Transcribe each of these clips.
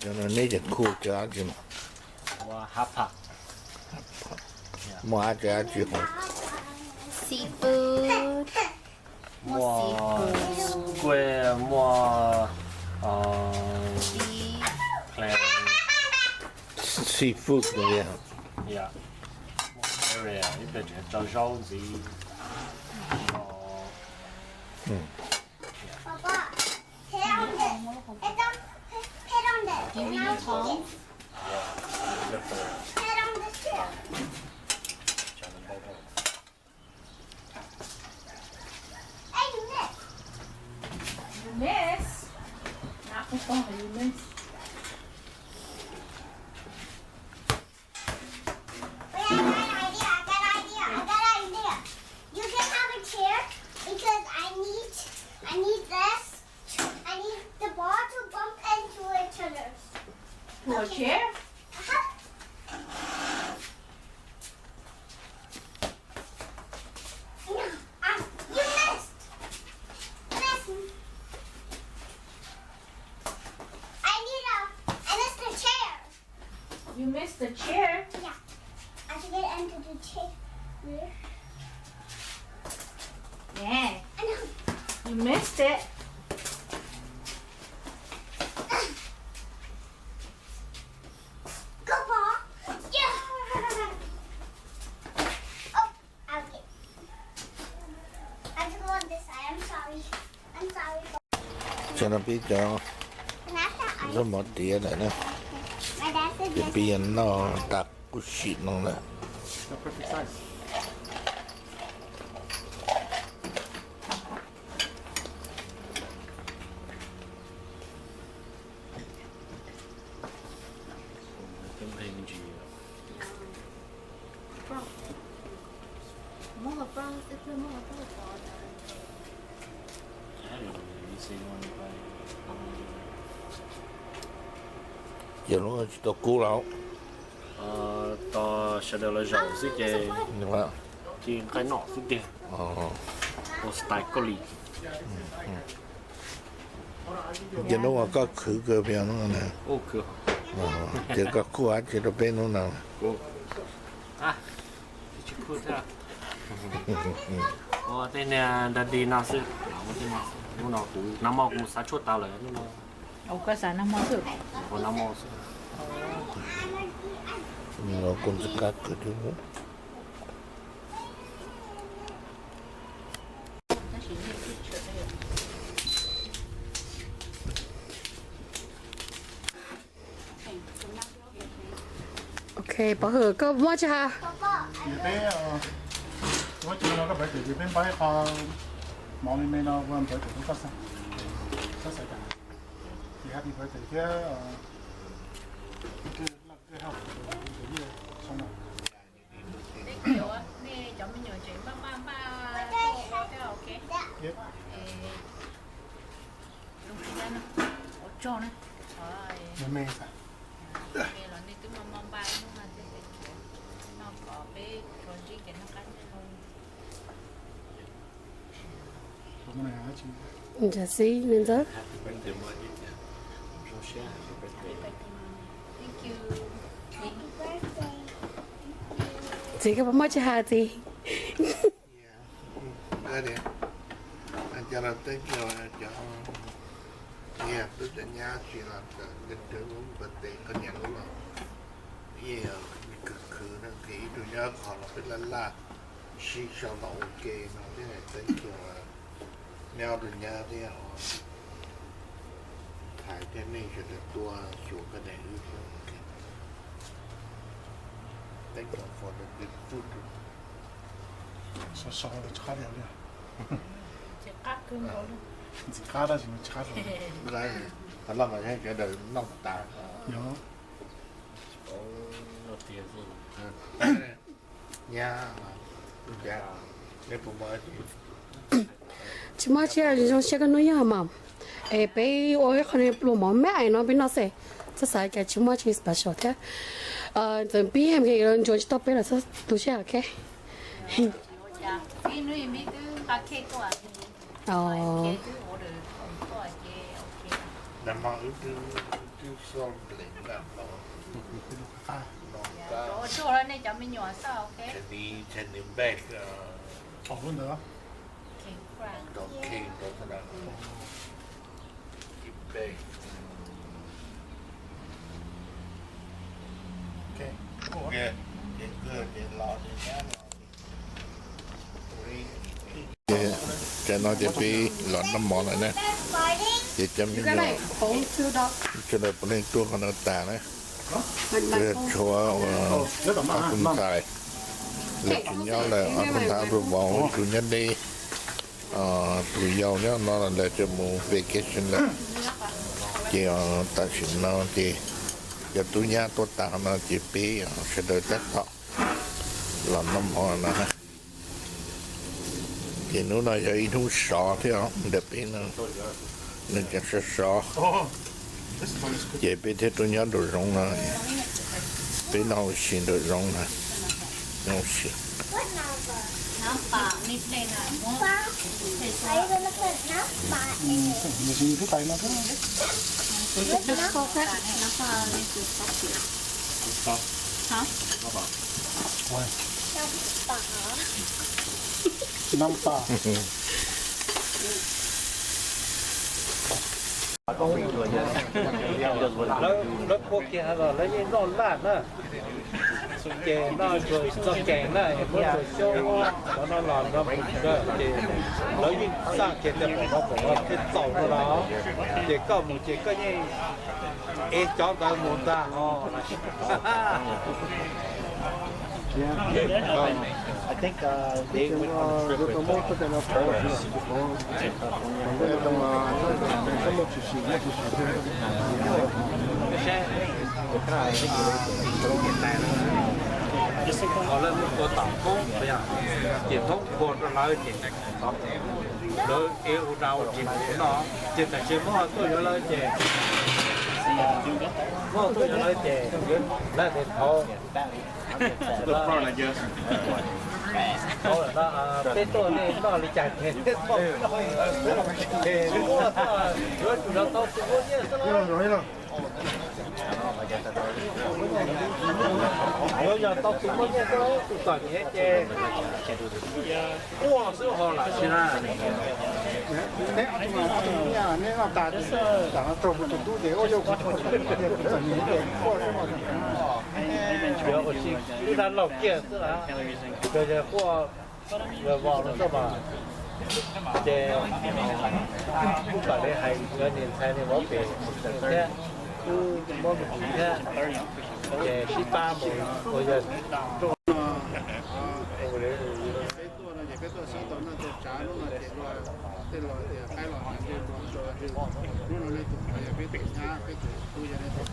Cov no neb cov khuj cov dab tsi no? Muaj hab pham. Muaj dab tsi dab tsi hov? Seafood. Muaj seafood. Squid, muaj, uh, shrimp. Seafood no yog. Yeah. Muaj area, ib pliag tseem tso zaub ntxiv. Papa, put it on the, it on, put, put it on the, put it on the chair. Hey, you missed. You missed. Not for fun, you missed. Wait, I got an idea, I got an idea, I got an idea. You can have a chair because I need, I need this. I need the ball to bump into each other. For a chair? Uh-huh. No, I, you missed. Miss. I need a, I missed a chair. You missed the chair? Yeah. I have to get under the chair. Yeah. I know. You missed it. Go, ball. Yeah. Oh, okay. I have to go on this side. I'm sorry. I'm sorry. Cov no peb cov zaub mov tiav lawm na. Ces peb yuav noj tas kuv sim no lawm. Yog lub tsis tau kub los? Tos sawv daws los zaum xwb ces ci nqaij noj xwb tiag. Ua style Kaus Lim. Ces hnub uas koj khwv kawg pes no na, ces koj kuj ua tsi rau peb hnub no? Ua tej niag daddy no xwb. Hnub no kuv nag hmo kuv mus xav tshuaj tas lawm, hnub no ua nag hmo xwb. Kuv ntxim qab kawg thiab. Ok, Pov Hwm, koj muab tsi has? Ces peb, muab tsi no koj pab ces peb npaj ib qho mov me me no ua birthday rau koj xwb. Xav xav cas, ces happy birthday thiab. Peb cov, nej cov me nyuam tseem npaj npaj npaj tuaj ua thiab, ok. Zoo siab na, ua tsaug na. Los nej twb maj maj npaj ib hnub no thiab, no kom peb tsuas ntsib kev noj qab nyob zoo. Ntawd xwb, me ntxawg. Txiv, koj puas muaj tsis hais txiv? Cov no teb kiag cov, twb cov nyab tsis los kawg, lub birthday koj niam lub los, ib yam khwv khwv no ces ib tug nyab qhov los peb laj laj sib sau los ua ke no thiab teb kiag. Neb ob tug nyab thiab, thaiv thiab nej sawv daws tuaj xyuas koj niam wb thiab. Thank you for the good food. Sau sau los tsis qab li. Ntxim qab tab sis mas tsis qab. Qhov loj mas yog cov daws noj tas. Yog. Nyab, neb puas muaj? Tsis muaj tsi, zoo siab koj hnub nyoog mas. Es peb ua ib qho pluas mov me me no peb noj xwb, txhob xav cas tsis muaj tsi special thiab. Ntxawm pib hem los ntsuas tsis tau peb los tu siab, ok. Nag hmo wb twb xauj nplej nag hmo no, nej cov me nyuam xauj, ok. Tshais nws npej, rau kheej rau sawv daws npej. Ces los, ces no ces peb los noj mov lawm na. Ces cov me nyuam sawv daws puav leej tuaj qhov no tas na. Tshuav ob tug ntxhais lawv tsis nyob lawm, ob tug ntxhais tus vauv tus nyob deb, tus yau nyob no lawv tseem mus vacation lawm. Ces tam sim no ces cov tub nyab tuaj tas no ces peb sawv daws tab tom los noj mov no. Ces hnub no yog ib hnub sov thiab ntawm peb no, nws tseem sov sov. Ces peb thiaj tuaj nyob nraum zoov no, peb noj ua si nraum zoov no. Lawv qhua kiag los lawv yeej noj laj na. Ces noj tsuas txoj kees na, muab tsuas xyoob cov no los no ces lawv yeej xaj kiag tias pom no pom no thiaj txaus no los. Ces koj mus ces koj yeej ev cov ntawd mus ntag os. Lawv mus tua tom Hmoob, ces Hmoob qhua rau lawv ces lawv ev ua rau tsis mus no, ces tam sim Hmoob tuaj yuav lawv ces, Hmoob tuaj yuav lawv ces lawv tias thauv. Peb tuaj nej noj li cas ces, ces muab yuav tsum yog tau tus muaj nyiaj xwb los. Yuav yog tau tus muaj nyiaj xwb, tus txom nyem ces quaj xwb ho lam sis na. Neb ob tug mas nyiaj neb noj tas, tam no raug kuv tus tub ces ua yog kuv txom nyem ces quaj xwb. Yuav ua si wb dab laug kiag xwb las, yog quaj vos no xwb mas. Ces kuj kom li hais cov niam ntxhais niam vauv pem thiab, wb muab me ntsis thiab, ces sib pab mus ua yog. Peb tuaj no ces peb tuaj sab tau noj tau tsav, hnub no ces luag tej laus tias qaib los heev, tej luag tso tseg. Hnub no nej tus qhua yog peb tus nyab, peb tus tub yog nej tus,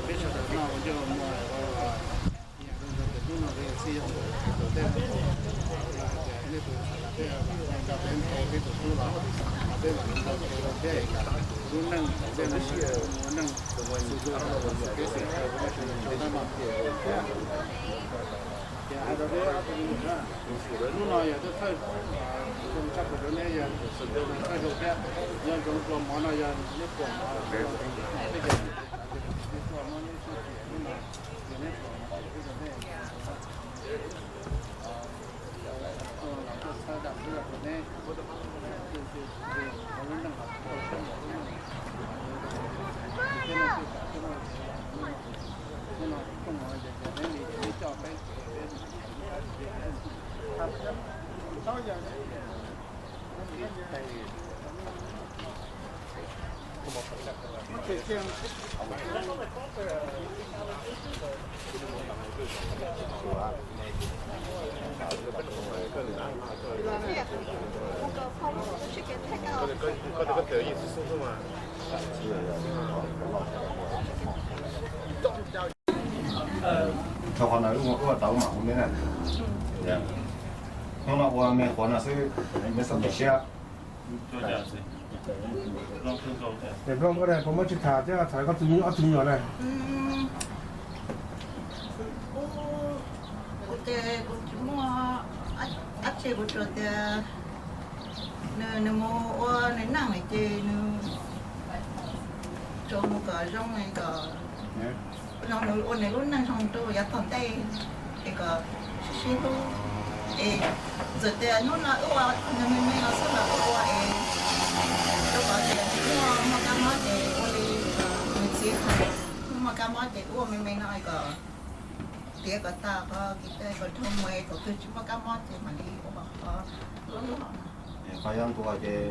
peb sawv daws noj ua ncauj muag ua tus, hnub no peb txij yog tus tej, nej tus xav las peb nrog peb nrhiav peb tus tub los, los peb mam nrog nrhiav rau peb lub neej, peb lub neej, peb xwm txheej tab mas. Ces hais rau peb ob tug me nyuam na, hnub no yog tuaj thawj, tshaj plaws rau neb yog thawj zaug thiab, nyob zoo dua mov no yog neb pluas mov, peb cov txiv tsev tsav ces neb pluas mov neb sib tham hnub no, yog neb pluas mov ces peb rau nej tuaj txhawb dam xwb rau neb, ua lub neej los tau sab ntawm lub neej, thiab nej tuaj tsav tuaj muaj tsev los hnub no, hnub no rooj mov ces neb li ces neb coj peb tsev peb, Rau qhov ntawd wb ua tau wb mam hu neb na. Hnub no ua me qhuav no xwb, neb txhob tu siab. Nplooj, koj puas muaj tsis tham thiab tham koj tus me nyuam, ob tug me nyuam na? Kuv ces kuv tsis muaj dab tsi, kuv tsuas tias nws, nws mus ua nws neej lawm ces nws Rau mus kom zoo, kom zoo ua nws lub neej zoo rau yav tom ntej, es kom sib sib hlub. Es txawm tias hnub no wb ua nws me me no xwb los wb ua es rau qhov tias muaj muaj kab mob ces ua li nws txiv hais, muaj kab mob ces wb ua me me no kom tiav kom tas qhov kev cai kom dhau mus, thaum twg tsis muaj kab mob ces mam li ua qhov loj loj. Qhov yog ntuas ces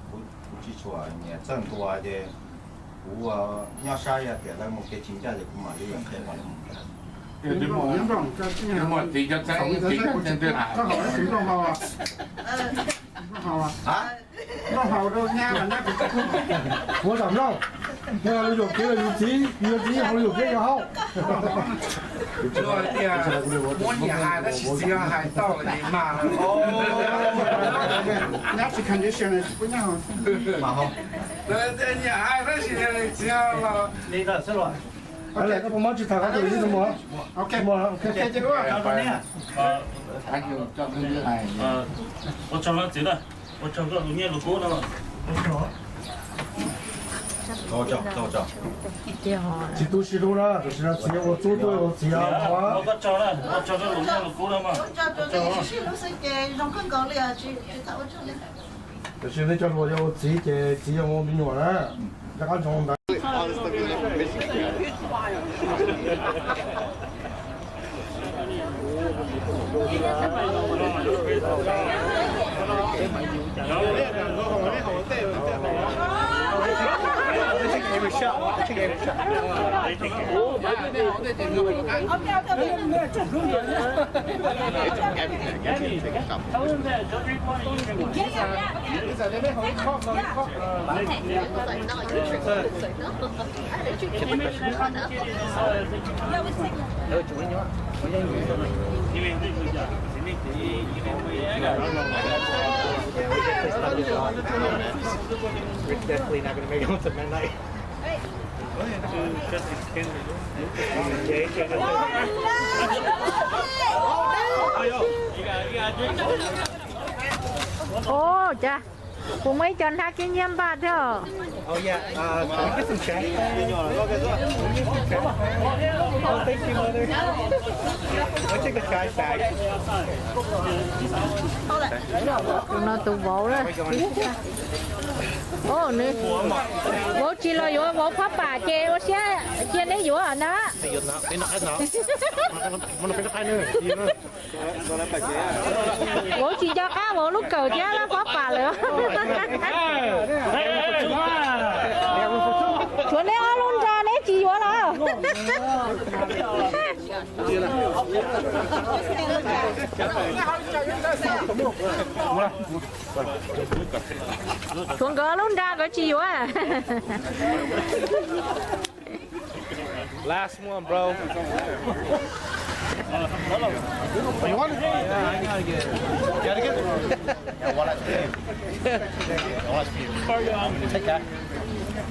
kuv tsis tshua nyiam txawj ntuas ces kuv nyob saib tias lawv mus kev tsis ncaj ces kuv mam li qhia kom lawv mus ncaj. Nplooj haus rau nyab los nyab kuv tsis kub. Kuv xam nplooj, yog lus yuam kev los yus txiv, yus txiv ho lus yuam kev yog haub. Luag tias muab nyiam hais tab sis txiv hais tau li mas. Nyab tsis condition tsis pub nyab haus. Lawv tias nyiam hais tab sis txiv los. Koj puas mob tsis tham koj tus ib mus. Ok. Ua tsaug koj lus nyiaj lus kub no. Tsis tu siab hlub na, tam sim no txiv ua txub tuaj ua txiv os. Ua tsaug na, ua tsaug koj lus nyiaj lus kub no mas. Ua tsaug rau nej sib sib hlub xwb ces zoo kawg nkaus li os, tsis tsis tham ua tsaug li. Tam sim no nej cov hluas yog ua txiv ces txiv yog ua me nyuam na, rov qab ntsoov ntawd. We're definitely not gonna make it home to midnight. Ua cas kuv muaj ib co hnab kib nyiab npaj thiab. Oh yeah, uh, can we get some trash bags? Oh, thank you, mother. I'll take the trash bag. Tus no tus vauv lawm. Vauv tsis los yuav vauv phab pam ces ua siab cia neb yuav na. Vauv tsis nco qab vauv lub kawm thiab lub phab pam lawm. Tshuav neb ob lub nra neb tsis yuav los. Tshuav nkawd ob lub nra nkawd tsis yuav. Last one, bro. You want it? Yeah, I gotta get it. Gotta get it? Yeah, well, that's good. Well, that's good. Take that.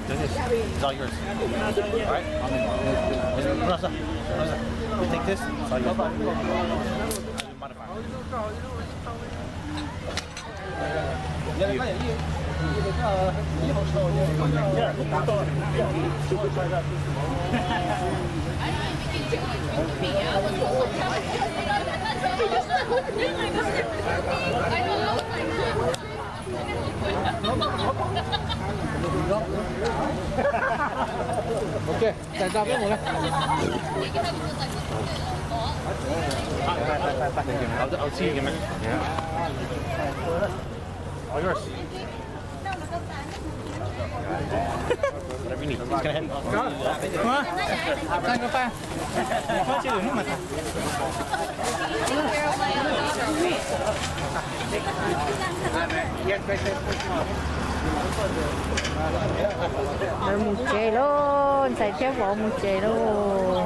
This is, it's all yours. All right? Rosa, Rosa, you take this. It's all yours. I'll do modifier. Ok, tag peb mus na. I'll, I'll see you again, man. Yeah. All yours. Whatever you need. It's gonna hit. Lawv mus tsev lauj, ntxhais thiab vauv mus tsev lauj.